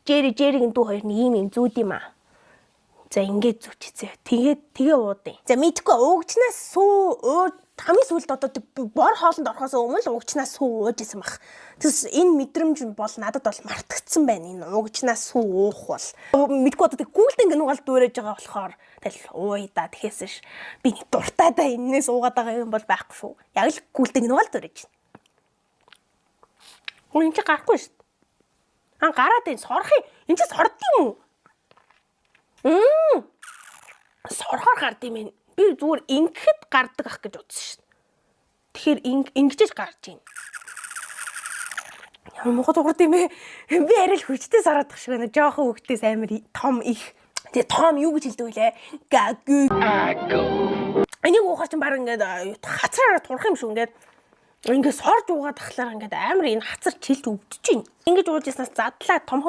Jerry, Jerry-гийн дүү хоёр нэг юм юм зүүд юм аа. За, ингээд зүчицээ. Тэгээд тэгээ уудын. За, мэдгүй, уугчнаас сүү уу, хамгийн сүүлд одоо бор хоолнд орохоос өмнө л уугчнаас сүү ууж исэн бах. Тэгс энэ мэдрэмж бол надад бол мартагдсан байна. Энэ уугчнаас сүү уух бол. Мэдгүй, одоо тэг гүйлд ингэ нугаал дүүрэж байгаа болохоор тэгэл ууя да. Тэгэхээс ш би нэг дуртай да, энээс уугаад байгаа юм бол байхгүй шүү. Яг л гүйлд ингэ нугаал дүүрэж байна. Хөө, энэ чи гарахгүй шүү. Аа, гараад энэ сорох юм. Энэ чи сорд юм уу? Мм. Сорохоор гард юм байна. Би зүгээр ингэхэд гардаг ах гэж бодсон шин. Тэгэхээр ингэжэж гарч байна. Ямар муухай дуурд юм бэ? Би арай л хүчтэй сараад тах шиг байна. Жохон хүүхдээс амар том их. Тэгээ том юу гэж хэлдэг вүлээ? Гагу. Энийг уухаар чинь баг ингээд хацраараа турах юм шүү, ингээд ингээд сорж уугаад ахлаар ингээд амар энэ хацар чилж өвдөж байна. Ингэж ууж яснаас задлаа томхон.